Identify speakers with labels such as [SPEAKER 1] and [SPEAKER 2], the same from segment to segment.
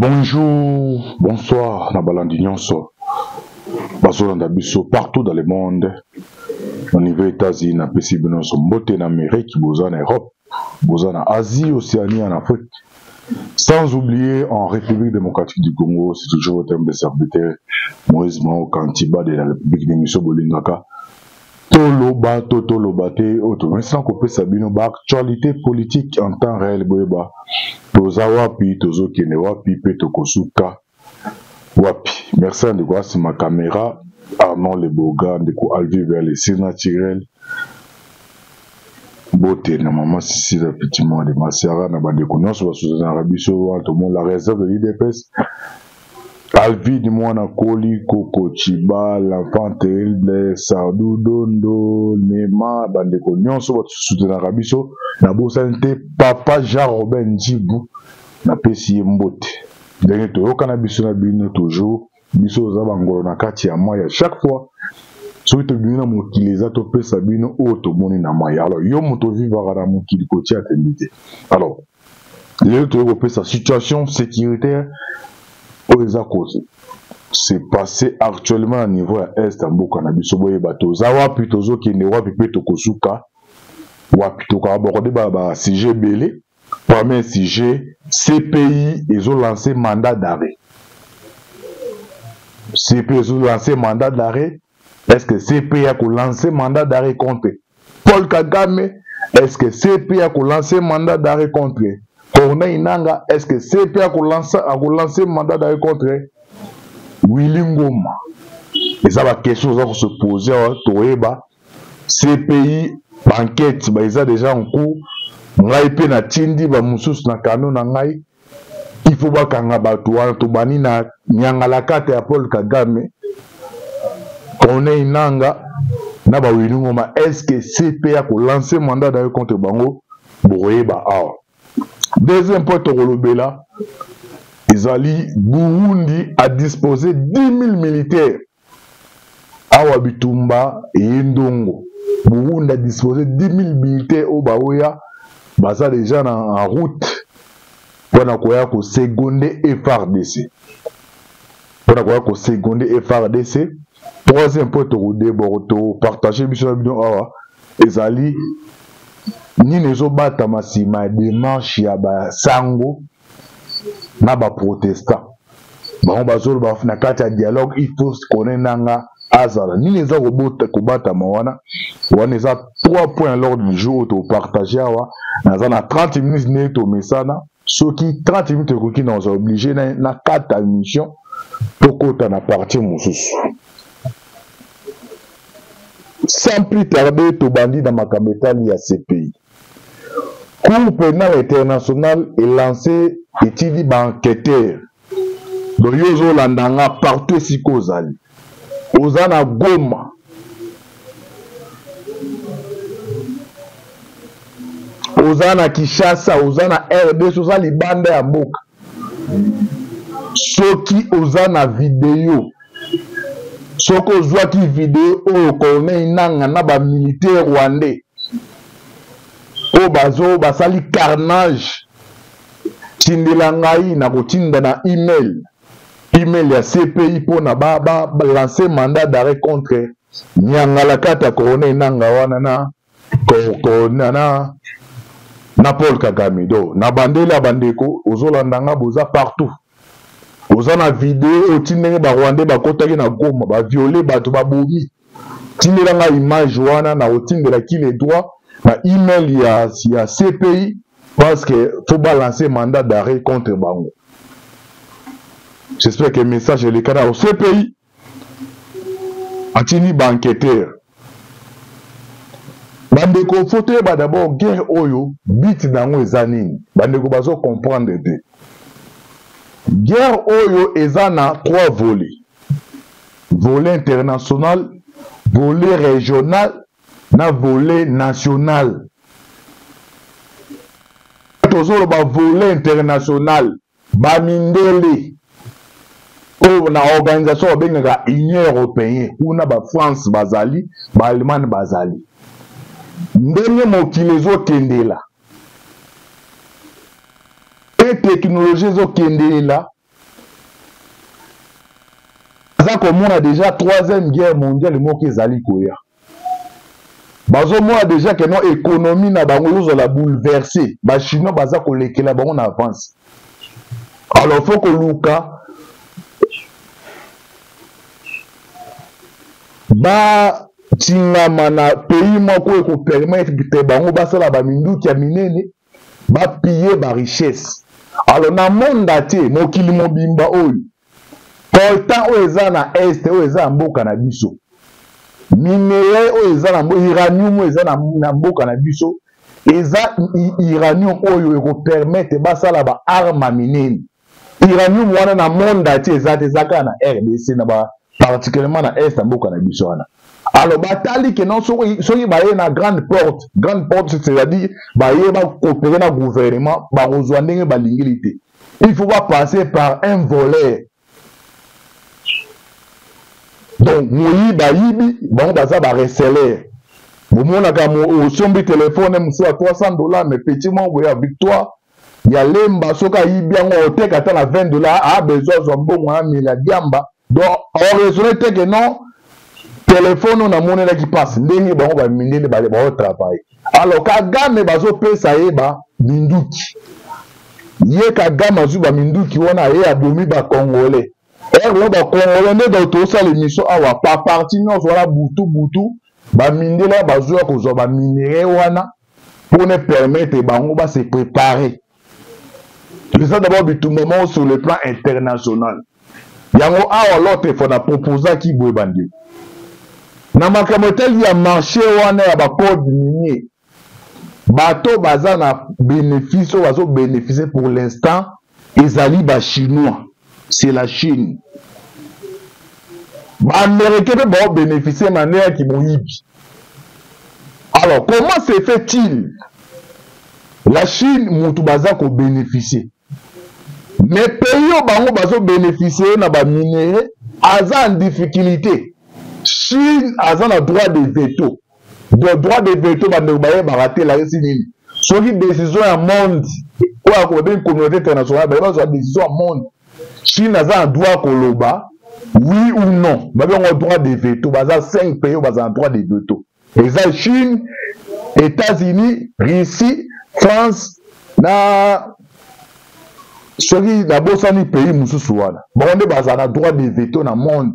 [SPEAKER 1] Bonjour, bonsoir na balandi nyonso bazolanda biso partout dans le monde au niveau États-Unis napesi bino nyonso mbote na Amérique boza na Europe boza na Asie Océanie en Afrique sans oublier en République démocratique du Congo c'est toujours votre humble serviteur Moïse Mao Kantiba de la République d'émission bolingaka Toloba to toloba te oyo tomesana kopesa bino ba actualites politiques en temps réel boyeba toza wapi tozokende wapi pe tokosuka wapi. Merci na ndeko asima camera Arnaud Leboga, ndeko Alvi Vele Surnaturel, mbote na mama Sisi la petit moi de Masiara na bandeko nyonso basutenaka biso wana tomoni la réserve de l'UDPS Alvide mwana koli koko chiba l'enfant terrible Sardou Dondo Nema bandeko nyonso basutenaka biso nabosani te papa Jean Robin Njibu napesi ye mbote ndenge toyokana biso na bino toujours biso oza bangolo na kati ya mai ya chaque fois soki tobimi na mokili eza topesa bino oyo tomoni na mai alors yo moto ovivaka na mokili kotia tembe te alors lelo toyei kopesa situation sécuritaire oyo eza ko se passer actuellement na niveau ya est ya mboka na biso boyeba toza wapi tozokende wapi mpe tokosuka wapi tokoaborde ba sujet ebele. Premier sujet, CPI ezo lancer mandat d'arrêt. CPI ezo lancer mandat d'arrêt. Est-ce que CPI a lancé mandat d'arrêt contre Paul Kagame? Est-ce que CPI a lancé mandat d'arrêt contre Corneille Nangaa? Est-ce que CPI a lancé mandat d'arrêt contre Willy Ngoma? Eza ba question oza ko se poser awa, toyeba CPI enquête ba eza déjà en cours. Ngai pe natindi ba mosusu na kano na ngai, il faut bakanga bato wana. Tobandi na nyangalakata ya Paul Kagame, Corneille Nangaa na ba Willy Ngoma. Est-ce que CPI a lancé mandat d'arrêt contre bango? Bokoyeba awa. Deuxième point tokolobela ezali Burundi a disposé 10 000 militaires. Awa bitumba eye ndongo. Burundi a disposé 10 000 militaires oyo baoya baza déjà na en route mpona koya koseconder FARDC. Mpona koya koseconder FARDC. Troisième point tokodéborde topartage biso na bino awa ezali nini ezobatama nsima ya démarche ya basango na baprotestant. Bango bazoloba na kati ya dialogue il faut Corneille Nangaa azala. Nini eza kobatama wana? Wana eza 3 points à l'ordre du jour oyo topartage awa. Naza na 30 minutes nde tomesana. Soki 30 minutes ekoki na oza obligé na kata émission tokota na partie mosusu. Sans plus tarder, tobandi na makambo etali ya CPI. Cour pénale internationale est lancée etindi ba enquêteur. Donc yo ozolanda nga partout esika ozali. Oza na Goma. Oza na Kinshasa, oza na RDC, oza libanda ya mboka. Soki oza na video, soki ozwaki video oyo Corneille Nangaa na ba militaire rwandais oyo bazo basali carnage, tindela ngai na kotinda na email ya CPI mpona ba lancer mandat d'arrêt contre Nyangalakata Corneille Nangaa wana na na Paul Kagame. Do na bandeli ya bandeko ozolanda nga boza partout. Oza na video oti ndenge ba Rwandais bakotaki na Goma, ba violer bato, babomi. Tindela nga image wana na otindela qui les droits na email ya CPI parce que faut balancer mandat d'arrêt contre bango. J'espère que message eleka na CPI. Atindi ba enquêteur. Bandeko, faut toyeba d'abord guerre oyo but nango eza nini. Bandeko bazo comprendre te. Guerre oyo eza na 3 volets. Volet international, volet régional na volet national. Tozoloba volet international, ba mindele oyo na organisation babengaka Union européenne, kuna ba France bazali, ba Allemagne bazali. Ndenge mokili ezokendela pe technologie ezokendela, Baza komona deja troisième guerre mondiale moko ezali koya. Bazomona deja que non, économie na bango ezozala bouleverse, ba Chinois baza kolekela bango na avance. Alors faut koluka batingama na pays moko ekopermettre bango basala baminduki ya minene, bapille ba richesse. Alors na monde entier, mokili mobimba oyo, coltan oyo eza na est, oyo eza na mboka na biso, minerai oyo eza na uranium oyo eza na mboka na biso, eza uranium oyo ekopermettre basala ba arme minene. Uranium wana na monde entier eza te, eza kaka na RDC, na ba particulièrement na est ya mboka na biso wana. Alors batali ke non, soki baye na grande porte, grande porte c'est-à-dire baye bakopere na gouvernement, bakozwa ndenge balingeli te. Il faut pas passer par un voleur. Donc moyibi ayibi bango, baza ba receleur. Bomonaka osombi telefone mosusu ya 300 $, mais petit moko boye ya Victoire ya Lemba, soki ayibi yango, oteka ata na 20 $, a besoin azwa mbongo amela diamba. Donc oraisonne te ke non, telefone oyo namonelaki mpasi ndenge bango bamindele baotravaille. Alors Kagame bazopesa ye ba minduki, ye Kagame azwi baminduki wana, ye abomi bacongolais ere lo bacongolais nde. Donc tosala émission awa pa parti nyonso wana, butu butu bamindele bazwa kozwa baminerai wana mpona permettre bango base préparer. Eza d'abord bitumba moko sur le plan international. Yango awa l'autre fois na proposaki boye, bandeko, na makambo etali ya marché wana ya bacode minier, bato baza na bénéfice, oyo bazobénéficie pour l'instant ezali bachinois, c'est la Chine. Baaméricain mpe baobénéficie na ndenge ya kimoyibi. Alors comment se fait-il la Chine mutu baza kobénéficie, mais pays oyo bango bazobénéficie na baminerai aza en difficulté? Chine aza na droit de veto. Donc droit de veto, bandeko bayebaka te elakisi nini. Soki décision ya monde oyo akobengi communauté internationale, baye bazwa décision ya monde, Chine aza na droit koloba oui ou non. Babengo droit de veto. Baza 5 pays oyo baza na droit de veto: eza Chine, États-Unis, Russie, France na soki nabosani pays mosusu wana. Bango nde bazala na droit de veto na monde,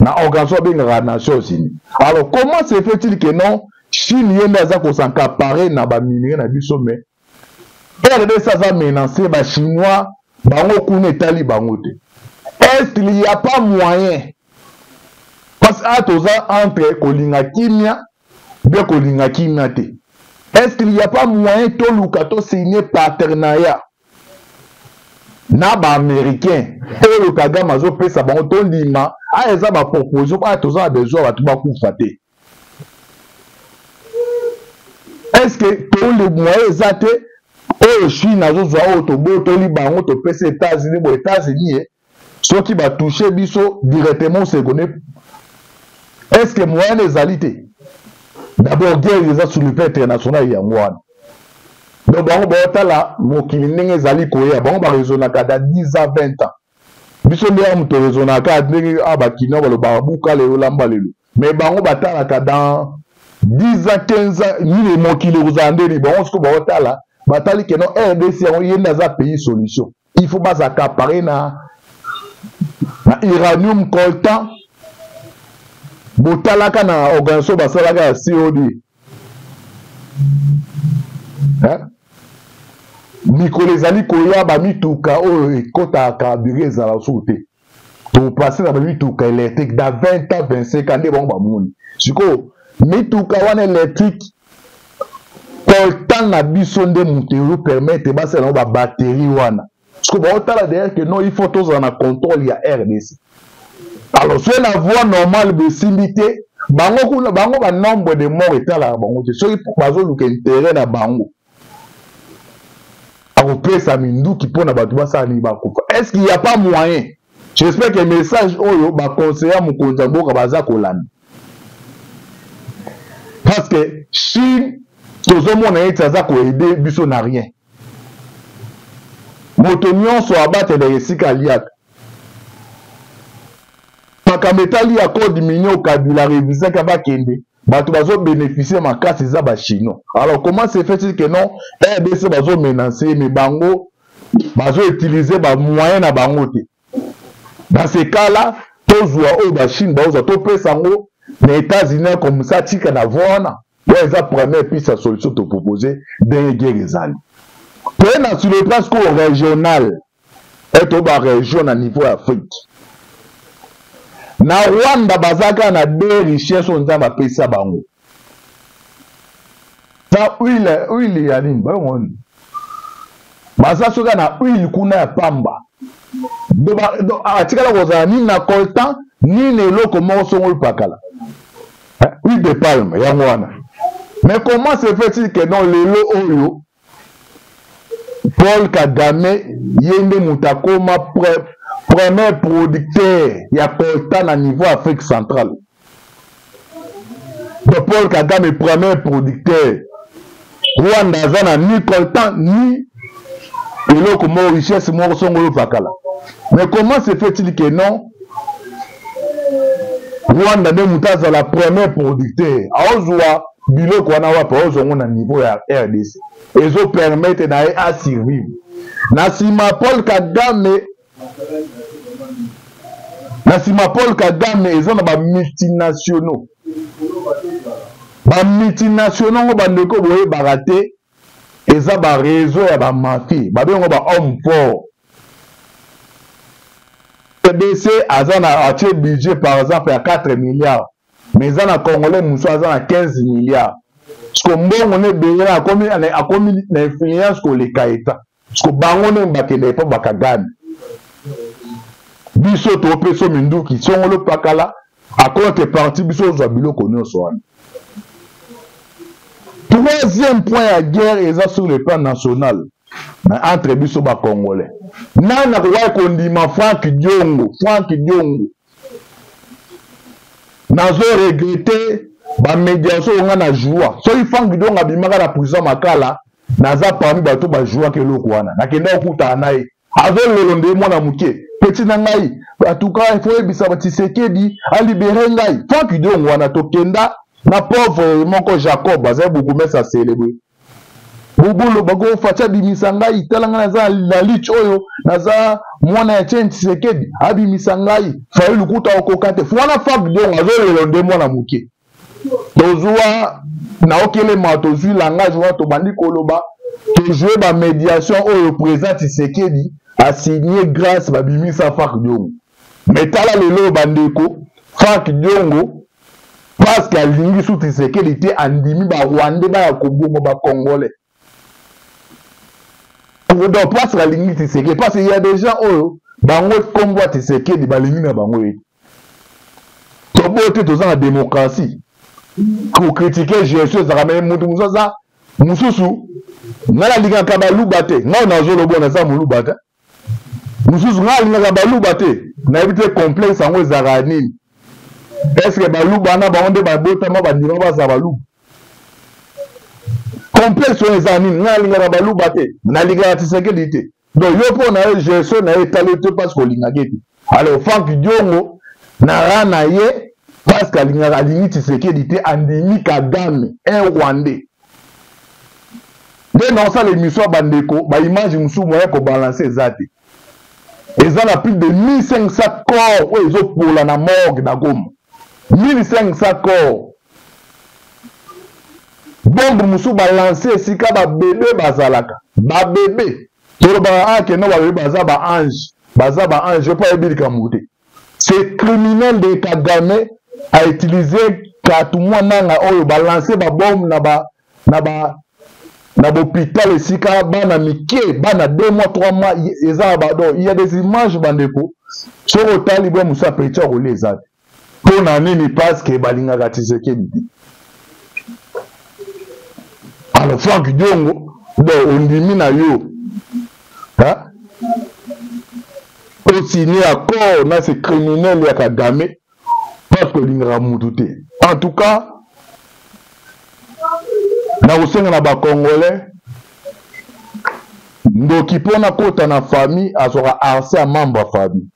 [SPEAKER 1] na organisation babengaka Nations Unies. Alors comment se fait-il que non, Chine ye nde aza kos'accaparer na baminerai na biso, mais RDC aza menacé, bachinois bango kuna etali bango te? Est ce qu'il y a pas moyen, parce que toza entre kolinga kimia bien kolinga kimia te, est ce qu'il y a pas moyen toluka tosigne partenariat na baaméricain oyo Kagame azopesa bango? Tondima aya, eza baproposition aya, toza na besoin bato bakufa te. Est ce que tole moyen eza te oyo Chine azozwa, oyo tobotoli bango, topesa États-Unis? Bo États-Unis ye soki batouche biso directement seconde, est ce que moyen ezali te? D'abord guerre eza sur le plan international, yango wana. Donc bango baotala mokili ndenge ezali koya, bango baraisonnaka da 10 ans, 20 ans. Biso nde ya moto raisonnaka ndenge a bakinois balobaka buka lelo, lamba lelo, mais bango batalaka dans 10 ans, 15 ans nini, mokili ekozala ndeni. Bango sikoyo baotala, batali ke non, RDC yango ye nde aza pays solution. Il faut baz'accaparer na uranium, coltan. Botalaka na organisation basalaka ya COD, hein? Mikolo ezali koya, bamituka oyo ekɔtaka carburant ezala suku te, topase na bamituka électrique dans 20 ans, 25 ans. Nde bango bamoni sikoyo mituka wana électrique, coltan na biso nde moto ezopermettre basala yango, babatterie wana. Sikoyo baotala derrière que non, il faut tozala na contrôle ya RDC. Alors soki na voie normale bosimbi te, bango kuna, bango banombre de mort etalaka bango te. Soki bazoluka intérêt na bango, akopesa minduki mpona bato basala nini? Bakufa. Est ce qu'il y a pas moyen? J'espère que message oyo baconseiller mokonzi ya mboka baza kolanda, parce que Chine tozomona ete aza koaider biso na rien. Moto nyonso abatelaka esika aliaka. makambo etali accord minier Kabila révisaka bakende, bato bazobénéficie makasi eza bachinois. Alors comment se fait-il que non, RDC bazomenace, mais bango bazoutilize bamoyen na bango te? Dans ce cas là, tozwa oyo bachine baozwa, topesa yango na États-Unis, comme ça tika na voie wana. Oyo eza première piste ya solution topropose ndenge guerre ezali. Toye na sur le plan sikoyo régional, eto barégion na niveau ya Afrique. Na Rwanda baza kaka na deux richesse oyo Nzambe apesa bango, za huile. Huile ya nini? Bayongo nini? Baza soki na huile kuna ya pamba, atikala kozala nini na coltan nini, eloko moko songo epakala, huile de palme, yango wana. Mais comment se fait-il que non, lelo oyo Paul Kagame ye nde moto akoma premier producteur ya coltan na niveau Afrique centrale? Donc Paul Kagame premier producteur, Rwanda aza na ni coltan ni eloko moko, richesse moko songo oyo pakala. Mais comment se fait-il que non, Rwanda nde moto azala premier producteur? Aozwa biloko wana wapi? Aozwa yango na niveau ya RDC, ezopermettre na ye asurvivre. Na nsima Paul Kagame, na nsima Paul Kagame eza na bamultinationaux. Bamultinationaux yango, bandeko, boyebaka te, eza bareseau ya bamafie, babengo bahomme fort. RDC aza na atie budget par exemple ya 4 milliards, mais eza na Congolais mosusu aza na 15 milliards. Siko mbongo ne ebele, akomi na influence koleka eta. Siko bango nde bakende epo bakagame. Biso topesa minduki songolo pakala, a contrepartie biso ozwa biloko nyonso wana. Troisième point ya guerre eza sur le plan national, na entre biso bacongolais. Nani akokaki kondima Frank Diongo? Frank Diongo, nazo regretter bamédiation oyo nga na joua. Soki Frank Diongo abimaka na prison Makala, naza parmi bato bajouaki eloko wana. Nakenda kokutana na ye, azolelo nde mwana moke: "Petit na ngai, en tout cas il faut oyebisa Tshisekedi alibere ngai." Frank Diongo wana, tokenda na pauvre moko Jacob, azali bourgmestre acélébré bobolo bako Fatshi abimisa ngai, tala ngai naza na lich oyo, naza mwana ya Etienne Tshisekedi, abimisa ngai, Fayulu kuta okoka te. Wana Frank Diongo azolelo nde mwana moke. Tozwa naokelema, tozwi langage wana, tobandi koloba, tozwe bamédiation oyo président Tshisekedi asigne grâce, babimisa Frank Diongo. Mais tala lelo, bandeko, Frank Diongo, parce que alingi su Tshisekedi te, andimi barwandais baya koboma bacongolais. Donc parce que alingi Tshisekedi, parce que y a des gens oyo bango nkombo ya Tshisekedi balingi na bango ye. Toboyo te, toza na démocratie, kocritiquer gestion ezalaka. Mais moto mosusu aza mosusu: "Ngai nalingaka baluba te." Ngai nazoloba, naza moluba te. Mosusu: "Ngai alingaka baluba te." Nayebi te complexe yango ezalaka nini. Est-ce baluba wana bango nde babotama bandima bazala baluba? Complexe oyo eza nini? "Ngai alingaka baluba te, nalingaka Tshisekedi te." Donc yo mpo na ye, gestion na ye etali te parce que olingaki te. Alors Frank Diongo na ra na ye, parce que alingaka, alingi Tshisekedi te, andimi Kagame, un Rwandais. Nde naosala émission ya bandeko, baimage mosusu moya kobalance eza te. Eza na plus de 1500 corps oyo ezopola na morgue na Goma, 1500 corps. Bombe mosusu balance esika babebe bazalaka. Babebe, tolobaka akende, babebe baza baange, baza baange mpo ayebi likambo te. Ce criminel de Kagame a utilisé Katumwa Nanga oyo balance babombe na bahôpital esika bana mike, bana 2 mois, 3 mois. Eza ba, donc il y a des images, bandeko, soki otali bwa mosu appétit ya kolia eza te. Mpo na nini? Parce que balingaka Tshisekedi te. Alors Frank Diongo, donc ondimi na yo osigné accord na ce criminel ya Kagame parce que olingaka mutu te. En tout cas na kosenga na bacongolais, ndoki mpona kota na famille azwaka arse ya membre ya famille.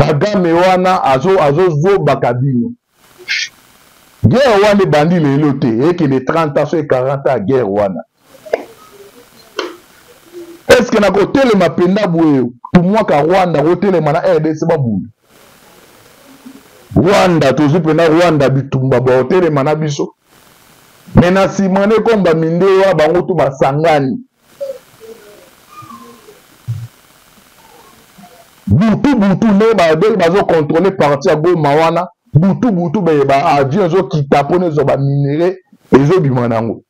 [SPEAKER 1] Kagame wana azozobaka bino. Guerre wana ebandi lelo te, ekende 30 ans soki 40 ans ya guerre wana. Est-ce que nakotelema mpenza boye tumwaka Rwanda kotelema na RDC babunda? Rwanda tozwi mpenza Rwanda bitumba bakotelema na biso. Me na nsima nde comme bamindele wana bango tu basangani butu butu nde badeli bazokontrole parti ya Goma wana butu butu ba avion ezokita mpona ezwa baminere ezobima na yango.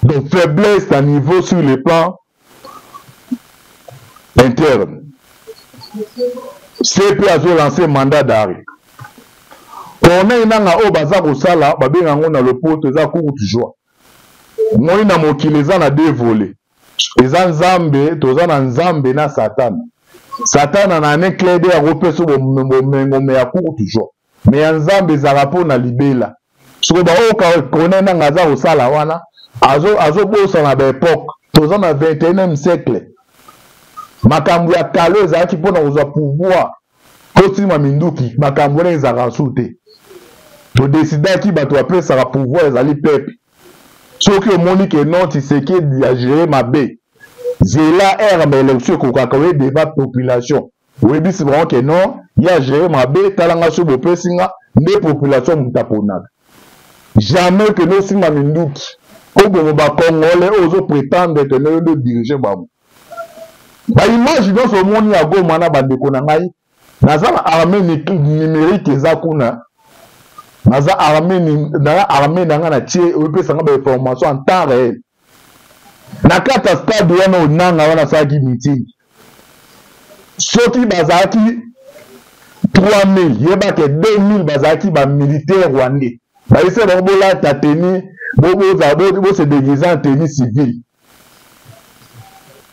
[SPEAKER 1] Donc faiblesse à niveau sur le plan interne. CP azo lancer mandat d'arrêt. Corneille Nanga oyo baza kosala babenga yango na lopoto eza courte joie. Moi na mokili eza na deux volets. Eza Nzambe, toza na Nzambe na Satana. Satana na année clair de akopesa bomengo me ya courte joie. Me ya Nzambe ezalaka mpo na libela. Soko baoyo Corneille Nanga aza kosala wana azobosana ba époque. Toza na 21e siècle. Makambo ya kalo ezalaki mpo na kozwa pouvoir tosimba minduki, makambo wana ezalaka su te. Todesidaki bato bapesaka pouvoir ezali peuple. Soki omoni ke non Tshisekedi a géré mabe, zela heure ba élection ekokaka oye devant population oyebisi bango ke non ye a géré mabe, tala nga soki bopesi nga nde population moto aponaka. Jamais ke nosimba minduki oboma ba Congolais oyo ozo prétendre ke no yo nde dirige bango. Ba image nyonso omoni ya Goma na bandeko na ngai, naza na armée numérique eza kuna, naza armée na armée na ngai na tie oyepesa ngai ba information en temps réel. Na kati ya stade wana onanga wana asalaki meeting, soki bazalaki 3000 yeba ke 2000 bazalaki ba militaire rwandais, bayebisa bango bolata tenue, bose déguiser en tenue civile.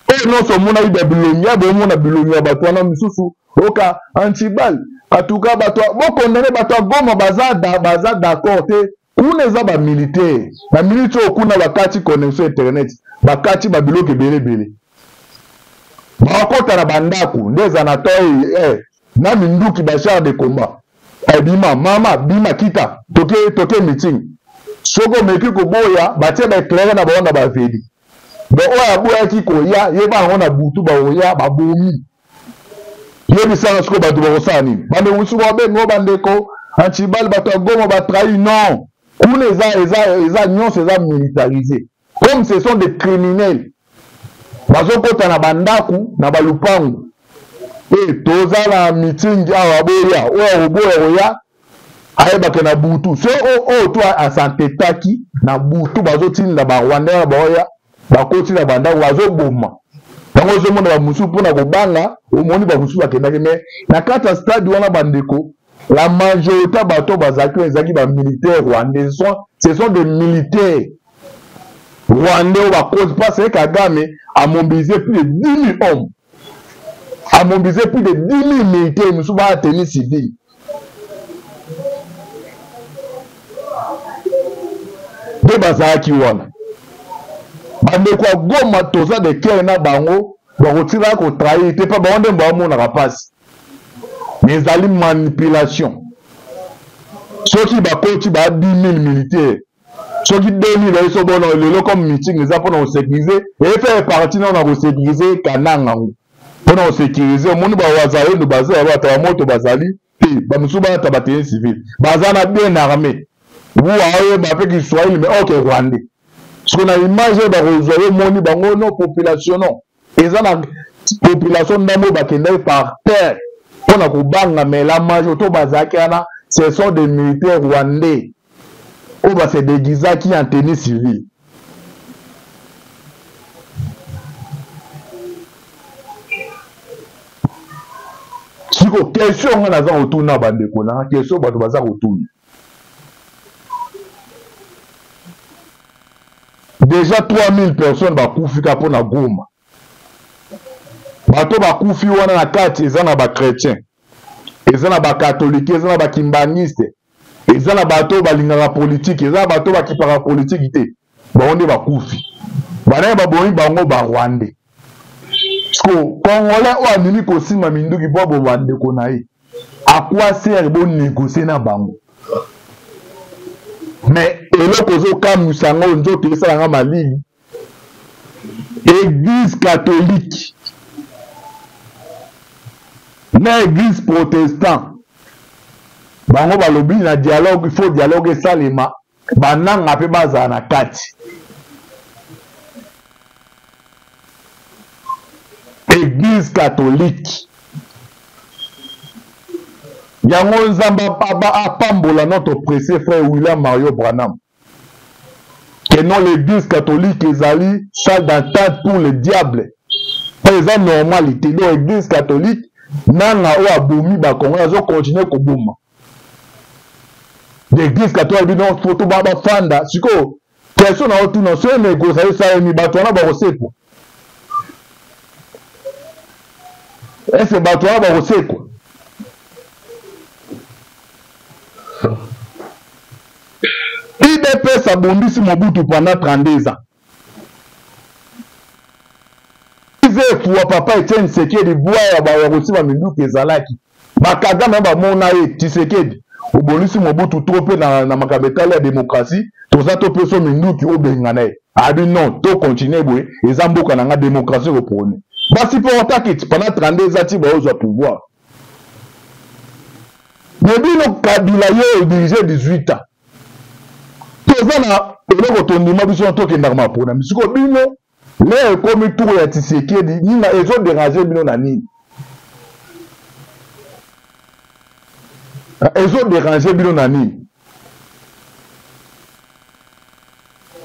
[SPEAKER 1] Oyo nyonso omonaki ba bilongi ya bomona bilongi ya bato wana misusu oka antibal atuka bato bokondane bato ya Goma baza baza d'accord te. Kuna eza ba militaire na minute oyo kuna bakati connexion internet, bakati ba biloko ebele ebele, bakota na bandako nde eza na to na minduki ba char de combat. Bima mama bima kita toke toke meeting. Soki omeki koboya batie ba éclaire na bango na ba vedi. Donc oyo aboyaki koya yeba yango na butu bakoya babomi. Yebisanga sikoyo bato bakosala nini? Bandeko mosusu babenga bandeko antibal bato ya Goma batrahi. Non, kuna eza eza eza nyonso eza militarisé, comme ce sont des criminels bazokota na bandaku na balupangu. E toza na meeting awa, boya oyo akoboya koya ayebake na butu. So oyo to asantetaki na butu bazotinda ba Rwandais wana baoya bakoti na bandako bazoboma bango. Ozomona bamosusu mpona kobanga, omoni bamosusu bakendaki me na kati ya stade wana bandeko, la majorité bato bazalaki wana ezalaki ba militaires rwandais. Ce sont des militaires rwandais oyo bakozi parce que Kagame a mobilisé plus de 10 000 hommes, a mobilisé plus de 10 000 militaires mosusu baa tenue civile. Nde bazalaki wana bandeko ya Goma, toza de cœur na bango, bakotikaka kotrahir te mpo bango nde baomonaka mpasi. Mais ezali manipulation. Soki bakoti ba 10 000 militaires, soki 2000 bayeso bona lelo comme meeting eza mpona kosécuriser, efaire partie nao na kosécuriser Kananga yango mpona kosécuriser. Omoni bawazalendo baza ya bato ya moto bazali te, bamosusu balata batenue civile, baza na bien armé wu aoyeba mpe kiswahili mais oke rwandais. Soki na image oyo bakozwa yo omoni bango no population non eza na population ndambo bakendaki par terre mpona kobanga, mais la majorité oyo bazalaki wana ce sont des militaires rwandais oyo base déguisaki en tenue civile. Siko question nga naza kotuna bandeko na question bato baza kotuna déjà 3000 personnes bakufi kaka mpona Goma. Bato bakufi wana na kati eza na bachrétien, eza na bakatolike, eza na bakimbangiste, eza na bato balingaka politike, eza na bato bakipaka politike te, bango nde bakufi. Banani babomi bango? Ba Rwandais. Siko Congolais oyo andimi kosimba minduki mpo aboma ndeko na ye, à quoi sert bo négocier na bango? Mais eloko ozokamwisa yango, nzoto esala nga malili, Église catholique na Église protestant, bango balobi na dialogue, il faut dialogue esalema, bananga mpe bazala na kati. Église catholique yango, Nzambe apambola notre précieux frère William Mario Branham, que non, l'Église catholique ezali salle d'attente pour le diable, mpo eza normalité. Donc Église catholique nanga oyo abomi Bakongo, azocontinue koboma. L'Église catholique bino foto bafanda. Sikoyo question na otuna: soki négociation esalemi, bato wana bakosekwa? Ese bato wana bakosekwa? UDPS abundisi Mobutu pendant 32 ans. Efuwa papa Etienne Tshisekedi bwa ya kosimba minduki ezalaki. Bakagame bamona ye: Tshisekedi, obonisi Mobutu trop mpe na makambo etali ya démocratie, toza topesa minduki, obengana ye. Abi non, tocontinue boye, eza mboka na nga, démocratie ekoprôner. Basupportaki pendant 32 ans ti baozwa pouvoir. Mais bino, Kabila, yo odirige 18 ans, toza na eloko tondima biso tokendaka mapona. Sikoyo bino le ekomi tour ya Tshisekedi, nini ezodéranger bino? Na nini ezodéranger bino? Na nini?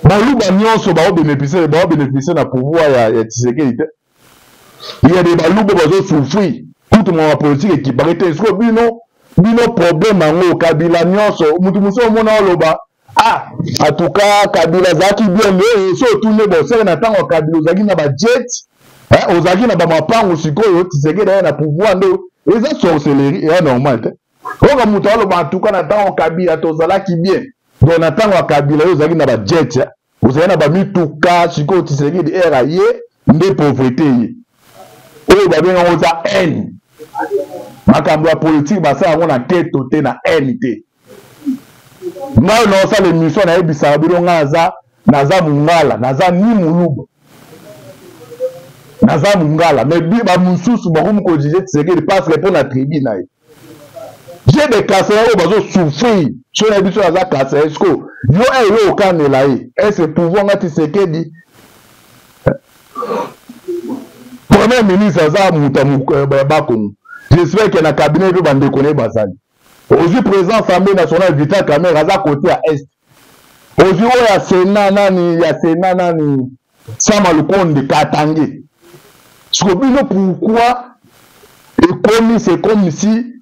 [SPEAKER 1] Baluba nyonso baobénéficie na pouvoir ya Tshisekedi te. Ya de Baluba bazosouffrir kutu, mama politique ekipaki te. Sikoyo bino problème yango, Kabila nyonso, mutu mosusu omona oloba: ah, en tout cas Kabila azalaki bien. Mais so otuni bosele, na ntango ya Kabila ozalaki na bajet, ozalaki na bamapango. Sikoyo Tshisekedi aya na pouvoir nde eza sorcellerie, eya normal te. Oyoka moto aloba: en tout cas na ntango Kabila tozalaki bien. Donc na ntango ya Kabila yo ozalaki na bajet, ozali na bamituka. Sikoyo Tshisekedi ere ye nde pauvreté ye. Oyo babengango eza haine. Makambo ya politike basala yango na keto te, na haine te. Ngai naosala émission, nayebisaka bino, ngai naza Mongala, naza ni Moluba, naza Mongala. Mais bamosusu bakomi kojuger Tshisekedi parce que mpo na tribu na ye. J'ai des Kasaïens oyo bazosouffrir. So na biso aza Kasaïen, siko yo eyo okanela ye ese pouvoir. Nga Tshisekedi, premier ministre aza moto ya Bakongo, j'espère que na cabinet mpe bandeko na ye bazali. Ozwi président Assemblée nationale, Vital Kamerhe, aza côté ya Est. Ozwi oyo ya Sénat, nani ya Sénat, nani, Sama Lukonde, Katangais. Siko bino pourquoi ekomi, c'est comme si,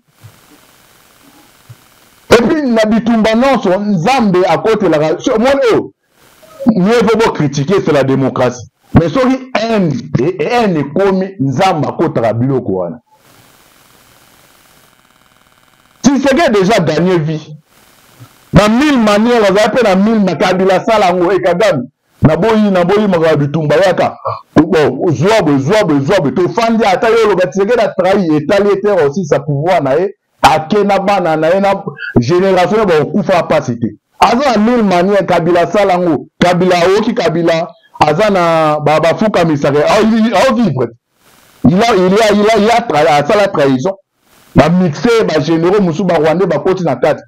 [SPEAKER 1] et puis na bitumba nyonso Nzambe akotelaka. Omoni oyo, mieux vaut bocritiquer, c'est la démocratie. Mais soki haine ekomi, Nzambe akotaka biloko wana. Tshisekedi déjà gagné vie na mille manière, azala mpe na mille na Kabila asala yango. E Kagame, naboyi makambo ya bitumba, yaka bon, zwa boye, zwa boye, zwa boye, tofandi. Ata yo oloba Tshisekedi atrahi, etali ete osisa pouvoir na ye, ake na bana na ye, na génération bakokufa mpasi te. Aza na mille manière. Kabila asala yango. Kabila awoki, Kabila aza na bafukamisaka, aovivre. Il a asala trahison, bamixe bagénéraux mosusu Barwandais bakoti na kati.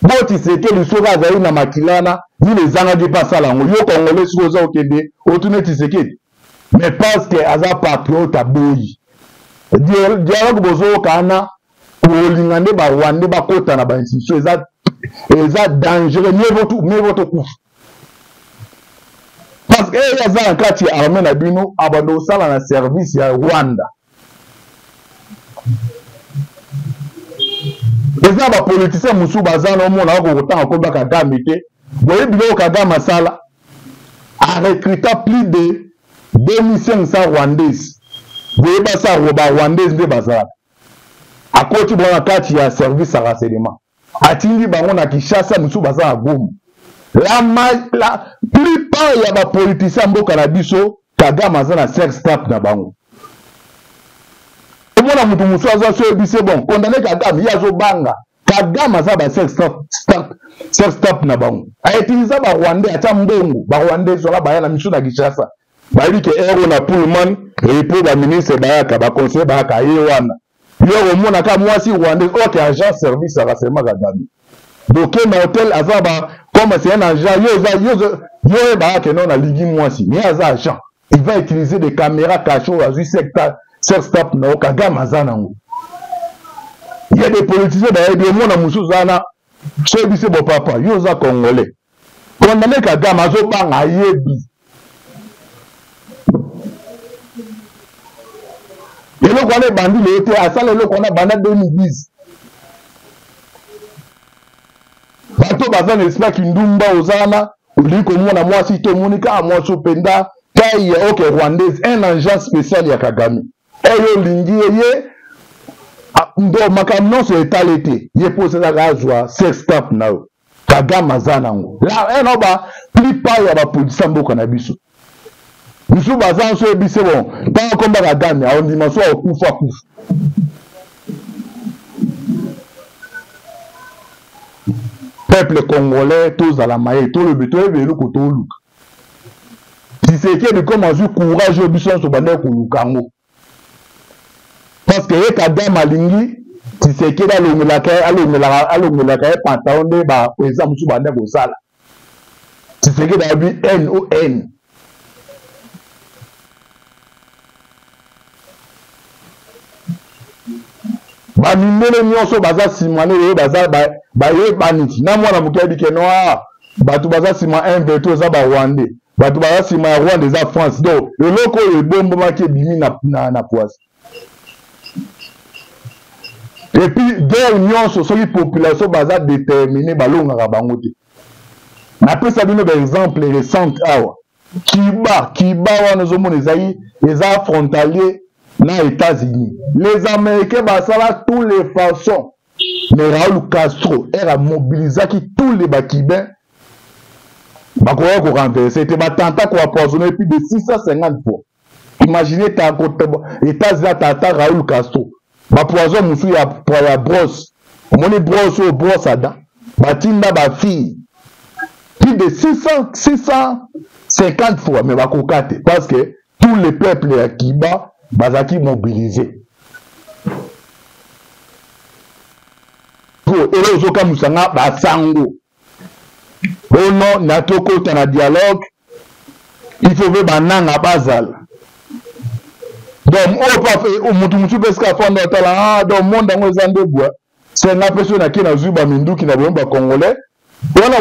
[SPEAKER 1] Bo Tshisekedi soki azali na makila wana, nini ezangaki mpe asala yango? Yo Congolais, soki oza okende otuna Tshisekedi, mais parce que aza patriote, aboyi dialogue. Bozoyoka wana kolinga nde Barwandais bakota na bainstitution, eza dangereux. Mieux vaut tokufa, parce que eye aza na kati ya armée na bino, abanda kosala na service ya Rwanda. Eza bapoliticien mosusu baza na omona bakokotanga komba Kagame te. Boyebi biloko Kagame asala, arecruta plus de 2500 Rwandais. Boyeba sa Barwandais nde bazalaka, akoti bango na kati ya service ya renseignement, atindi bango na Kinshasa, mosusu baza na Goma. La, la plupart ya bapoliticien ya mboka na biso, Kagame aza na sextape na bango. Omona moto mosusu aza so oyebisi bon condamne Kagame, ye azobanga. Kagame aza ba sextape na bango. Autiliza ba Rwandais, atia mbongo, ba Rwandais wana baya na misu na Kinshasa. Bayebi ke heure na Pullman, epo ba ministre bayaka, ba conseiller bayaka, ye wana. Yo okomona ka mwasi rwandais oyo ke agent service ya renseignement Kagame. Boke na hotel aza ba comme c'est un agent yo oza yo yo oyebaka ke non nalingi mwasi mais aza agent. Il va utiliser des caméras cachées oyo azwi sextape na yo Kagame aza nango. Il y a des politiciens bayebi omona mosusu wana soki biso bo papa yo oza congolais condamne Kagame azobanga ayebi eloko wana ebandi lelo te asala eloko wana banda 2010 bato baza na esprit ya kindumba oza wana olingi komona mwasi te omoni kaka mwasi openda tai ya oke rwandaise un agent spécial ya Kagame oyo olingi ye ye ndo makambo nyonso etali te ye mposa ezaka azwa sextape na yo Kagame aza nango la eno ba plupart ya bapolitisa mboka na biso misusu baza nso yebi se bon ntango akomba Kagame aondima so akufa akufa peuple congolais tozala mayele tolobi toyebi eloko toluka Tshisekedi comme azwi courage oyo biso nyonso bandaki koluka yango parce que ye Kagame alingi Tshisekedi alongelaka ye alongelaka alongelaka ye pantalon nde ba président mosusu bandaki kosala Tshisekedi ayebi n o n bamindele nyonso baza nsima ne oyo baza bayebani na mwana moke ayebi ke noir bato baza nsima M23 eza ba rwandais bato baza nsima ya Rwanda eza France donc eloko oyo ebombamaki ebimi na, na, na poise et puis guerre nyonso soki population baza détermine balongaka bango te napesa bino baexemple récente awa Cuba, Cuba wana ozomona ezali eza frontalier na États-Unis. Les Américains basala tous les façons. Mais Raoul Castro ere amobilisaki tous les bacubains bakoki korenverse te batenta koempoisonne plus de 650 fois. Imaginez États-Unis atata Raoul Castro bapoison mosusu ya, ya brosse omoni brosse oyo brosse ada batinda bafille plus de 600, 650 fois mais bakoka te parce que tous les peuples ya Cuba bazalaki mobilise po eloko ozokamwisa nga basango ono na tokota na dialogue il faut mpe bananga bazala donc oyo pa motu mosusu mpe esika afanda atala ah donc monde yango eza nde bwa se nga mpe soki nake nazwi baminduki na boyomba congolais wana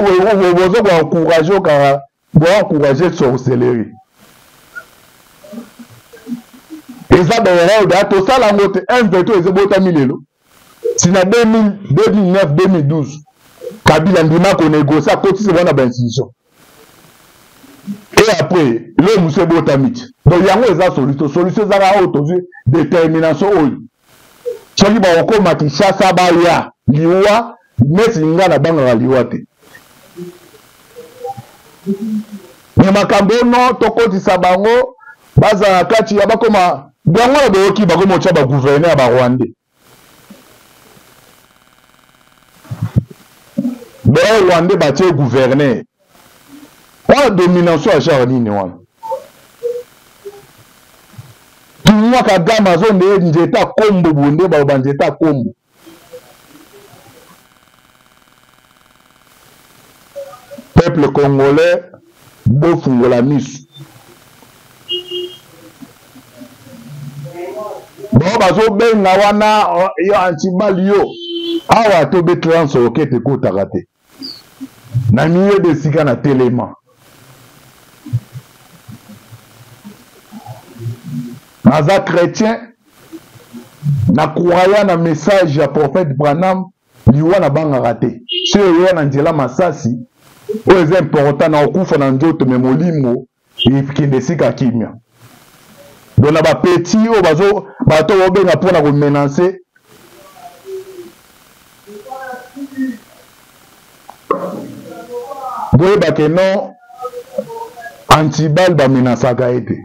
[SPEAKER 1] bozo koencourage okaka boencourage sorcellerie eza baerreur da tosala yango te un veto eza ebotami lelo si na 2009 2012 kabila ndima konegocie akotisi bango na bainstitution et après lelo mosusu ebotami ti donc yango eza solution solution ezaka oyo tozwi détermination oyo soki bakokoma kinshasa baya liwa neti nga nabangaka liwa te me makambo ono tokotisa bango bazala kati ya bakoma bango na boyoki bakoma otya bagouverneur ya barwandais ba rwandais batie gouverneur wana domination ya genre nini wana tumwa kagame azonde ye nzete ya kombo boye nde baloba nzete ya kombo peuple congolais bofungola misu bango bazobenga wana yo antibal yo awa tobetela nsolo kete ekotaka te na miyeba esika na telema naza chrétien na croya na message ya prophète Branham liwa nabangaka te soki eya na nzela masasi oyo eza important na kokufa na nzoto me molimo ekende esika kimia donc na bapeti oyo bazo bato baobenga mpo na komenance Boyeba ke non, antibal bamenasaka ye te.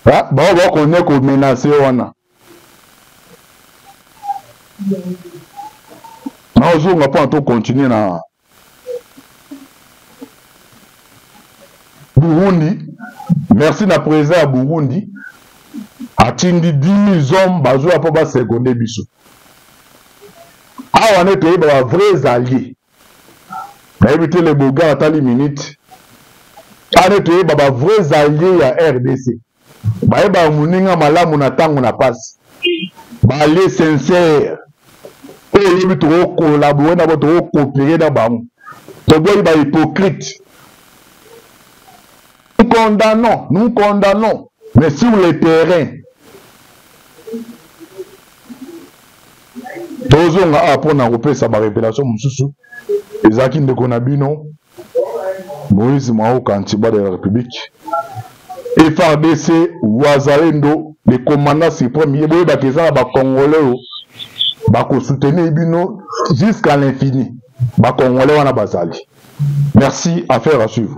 [SPEAKER 1] Bango bakone komenase wana. Naozonga mpo na to continuer na Burundi. Merci na président ya Burundi atindi 10 000 hommes bazoya mpo basekonde biso awa nde toyeba ba vrais alliés. Nayebi te le bogar atali minute awa nde toyeba ba vrais alliés ya RDC. Bayebaka moninga malamu na ntango na pasi, ba alliés sincères oyo oyebi tokokolabore na bango, tokokopere na bango, toboyi ba hypocrite. Nous condamnons, nous condamnons, mais sur le terrain tozonga awa mpo na kopesa ba révélation mosusu. Ezalaki ndeko na bino Moïse Mwaoka, Antiba de la République, FARDC, Wazalendo, le commandant suprême. Ye boyebaka eza na ba Congolais oyo bakosoutenir bino jusqu'à l'infini. Ba Congolais wana bazali. Merci, affaire à suivre.